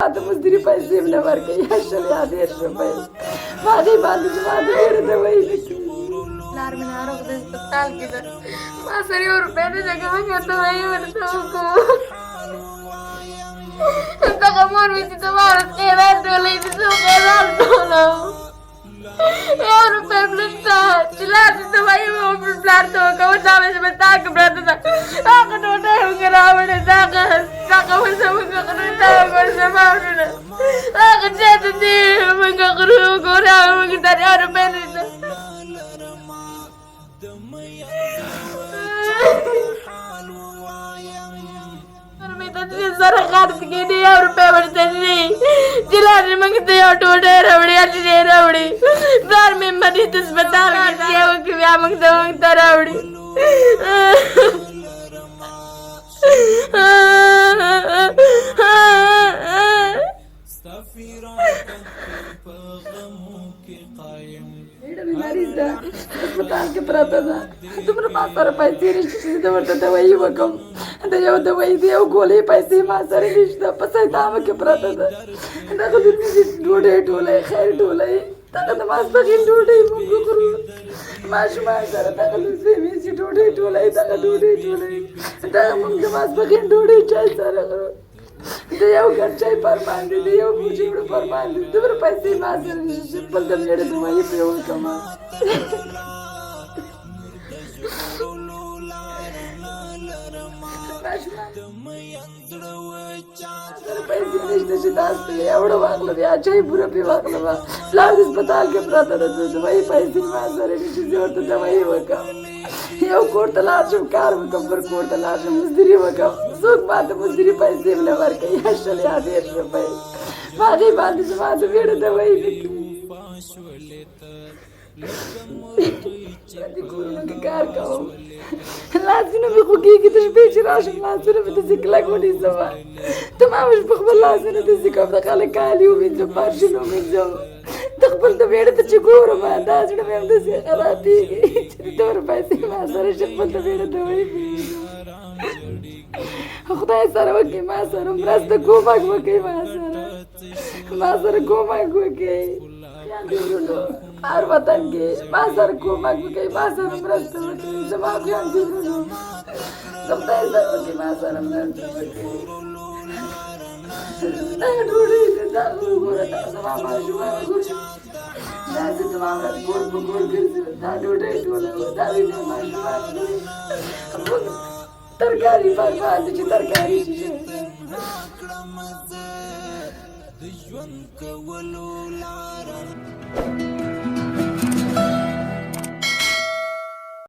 ماته مزدوري پیسې هم نه ورکوي، یا 20 یا 30 روپۍ. په هغې باندې زما د مېړه دوايي نه کېږي. پلار مې ناروغ دی، هسپتال کې ده. ما سره یو روپۍ نه ده که موږ دوايي ورته وکړو. دغه مور مې چې زما ورځ خیرات ټولوي، چې څو خیرات ټولوم، یو روپۍ هم نشته چې لاړ شي دوايي مې وکړو پلار ته وکړو. دا مې هسپتال کې پرته ده، هغه ډوډۍ موږ راوړې، دغه ورته موږ خورو، دا ورته وروڼه هغه چېرته دي موږ خورو. ګوره، موږ ته یو روپۍ نشته. سره خرڅ کړي، یو روپۍ ورته نه چې لاړ شي موږ ته یو ډوډۍ راوړي یا شیدې راوړي. پلار مې مریض هسپتال کې دی، وکړي بیا موږ ته راوړي. مېړه مې مریض ده، هسپتال کې پرته ده. دومره ما سره پیسې نشته چې زه ورته دوايي وکړم. د یو دوايي، د یو ګولۍ پیسې ما سره نشته. په سیدامه کې پرته ده. دغه لور مې چې ډوډۍ ټولوي، خیر ټولوي، دغه د ماسپښین ډوډۍ موږ خورو ماشومان سره. دغه لور زوی مې چې ډوډۍ ټولوي، دغه ډوډۍ ټولوي، دغه موږ د ماسپښین ډوډۍ چای سره خورو. د یو ګډ چای پر باندې، د یو بوجۍ اوړه پر باندې دومره پیسې ما سره نشته چې خپل د مېړه دوايي پرې وکړم. ماشومان سره پیسې نشته چې تاسو ته یې اوړه واخلم یا چای بوره پرې واخلم. پلار د هسپتال کې پرته ده، د دوايي پیسې ما سره نشته چې ورته دوايي وکړم. یو کور ته لاړ شم، کار وکړم، بل کور ته لاړ شم، مزدوري وکړم، څوک ماته مزدوري پیسې هم نه ورکوي، یا 20 یا 30 روپۍ. په هغې باندې زما د مېړه دوايي نه کېږي. دې کورونو کې کار کوم، لاسونه مې خوږېږي. د شپې چې راشم، لاسونه مې داسې کلک ونیسم، تمام شپه خپل لاسونه داسې کوم، د خلک کالي ومینځم، فرشونه ومینځم. د خپل د مېړه ته چې ګورم، دا زړه مې همداسې خرابېږي چې دومره پیسې ما سره چې خپل د مېړه دوايي پرې وکړم. خدای سره وکړي، ما سره مرسته، کومک وکړي، ما سره کومک وکړي. خویندې ورونو، هر وطن کې ما سره کومک وکړي، ما سره مرسته وکړي. زما خویندې ورونو، د خدای سره وکړي، ما سره مرسته وکړي. دا ډوډۍ ده، دا وګوره، دا زما ماشومان وګوره. دا زه تمام ورځ کور په کور ګرځم، دا ډوډۍ ټولوم، دا مې ماشومان خوري. موږ ترکاري پر باندې چې ترکاري شي. د ژوند کولو لاره.